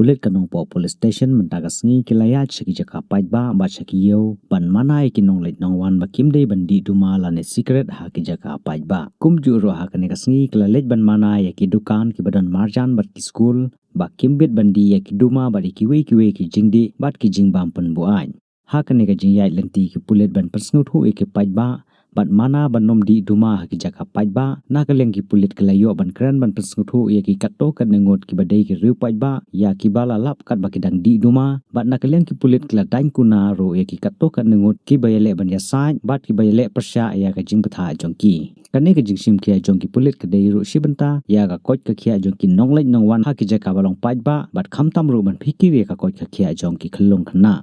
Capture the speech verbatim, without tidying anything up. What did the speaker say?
Pulit ka Nongpoh Police Station mynta ka sngi ki la ïaid sha ki jaka paidbah bad sha ki ïew ban mana ïa ki nongleit nongwan ba kim dei ban dih duma lane sikret ha ki jaka paidbah. Kumjuh ruh ha kane ka sngi ki la leit ban mana ïa ki dukan kiba don marjan bad ki skul ba kim bit ban dih ïa ki duma bad ïa kiwei kiwei ki jingdih bad ki jingbam pynbuaid. Ha kane ka jingïaid lynti ki pulit ban pynsngewthuh ïa ki paidbah bad mana ban ym dih duma ha ki jaka paidbah, na ka liang ki pulit ki la ïoh ban kren ban pynsngewthuh ïa ki katto katne ngut kiba dei ki riew paidbah ïa kiba la lap katba ki dang dih duma, bad na ka liang ki pulit ki la daiñ kuna ruh ïa ki katto katne ngut kiba ïaleh ban ïasaid bad kiba ïaleh pyrshah ïa ka jingbthah jong ki. Kane ka jingshim khia jong ki pulit ka dei ruh shi bynta ïa ka koit ka khiah jong ki nongleit nongwan ha ki jaka ba long paidbah bad khamtam ruh ban phikir ïa ka koit ka khiah jong ki khyllung khynnah.